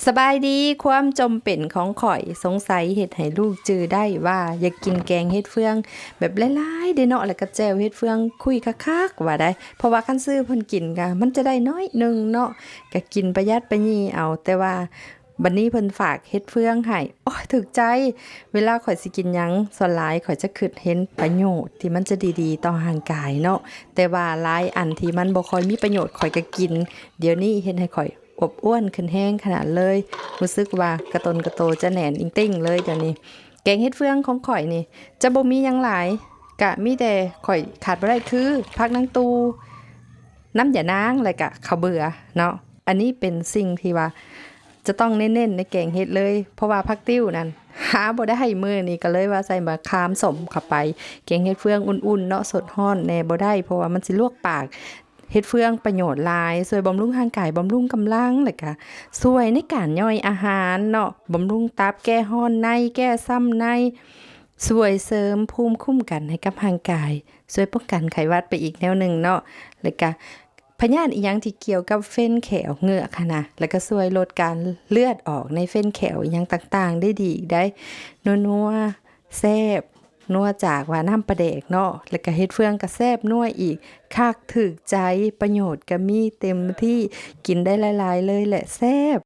ສະບາຍດີ ຄວາມຈົ່ມເປັນຂອງຂ້ອຍ ສົງໄສເຮັດໃຫ້ລູກຈື່ໄດ້ວ່າ ຢາກກິນແກງເຫັດເຟືອງແບບຫຼາຍໆເດ້ເນາະ ແລ້ວກໍແຈ່ວເຫັດເຟືອງຄຸຍຄັກໆວ່າໄດ້ ເພາະວ່າຄັນຊື້ເພິ່ນກິນກໍມັນຈະໄດ້ໜ້ອຍໜຶ່ງເນາະ ກໍກິນປະຢັດປະຫຍີ່ເອົາ ແຕ່ວ່າບັດນີ້ເພິ່ນຝາກເຫັດເຟືອງໃຫ້ ໂອ້ຍ ຖືກໃຈ ເວລາຂ້ອຍຊິກິນຫຍັງ ສ່ວນຫຼາຍຂ້ອຍຈະຄິດເຫັນປະໂຫຍດທີ່ມັນຈະດີໆຕໍ່ຮ່າງກາຍເນາະ ແຕ່ວ່າຫຼາຍອັນທີ່ມັນບໍ່ຄ່ອຍມີປະໂຫຍດ ຂ້ອຍກໍກິນ ດຽວນີ້ເຮັດໃຫ້ຂ້ອຍ ອວບອ້ວນຂຶ້ນແຮງຂະໜາດເລີຍ ຮູ້ສຶກວ່າກະຕົນກະໂຕຈະແໜ້ນອີ່ງເຕັງເລີຍດຽວນີ້. ແກງເຫັດເຟືອງຂອງຂ້ອຍນີ້ຈະບໍ່ມີຫຍັງຫຼາຍ ກະມີແຕ່ຂ້ອຍຂາດບໍ່ໄດ້ຄືຜັກນາງຕູ່ ນ້ຳຢານາງ ແລະກະເຂົ້າເບືອເນາະ. ອັນນີ້ເປັນສິ່ງທີ່ວ່າຈະຕ້ອງເນັ້ນໆໃນແກງເຫັດເລີຍ ເພາະວ່າຜັກຕິ້ວນັ້ນຫາບໍ່ໄດ້ ມື້ນີ້ກໍເລີຍວ່າໃສ່ໝາກຂາມສົ້ມເຂົ້າໄປ. ແກງເຫັດເຟືອງອຸ່ນໆເນາະ ສົດຮ້ອນແດ່ບໍ່ໄດ້ ເພາະວ່າມັນຊິລວກປາກ. ເຫັດເຟືອງປະໂຫຍດຫຼາຍ ຊ່ວຍບຳລຸງຮ່າງກາຍ ບຳລຸງກຳລັງ ແລ້ວກະຊ່ວຍໃນການຍ່ອຍອາຫານເນາະ ບຳລຸງຕັບ ແກ້ຮ້ອນໃນ ແກ້ຊ້ຳໃນ ຊ່ວຍເສີມພູມຄຸ້ມກັນໃຫ້ກັບຮ່າງກາຍ ຊ່ວຍປ້ອງກັນໄຂ້ຫວັດໄປອີກແນວໜຶ່ງເນາະ ແລ້ວກະພະຍາດອີ່ຫຍັງທີ່ກ່ຽວກັບເຟນແຂ້ວເງືອກຫັ້ນນະ ແລ້ວກະຊ່ວຍລົດການເລືອດອອກໃນເຟນແຂ້ວອີ່ຫຍັງຕ່າງໆໄດ້ດີອີກໄດ໋ ນົວໆ ແຊບ. ນົວຈາກວ່ານ້ຳປາແດກເນາະ ແລ້ວກະເຫັດເຟືອງກະແຊບນົວອີກ ຄັກຖືກໃຈ ປະໂຫຍດກະມີເຕັມທີ່ ກິນໄດ້ຫຼາຍໆເລີຍແຫຼະ ແຊບ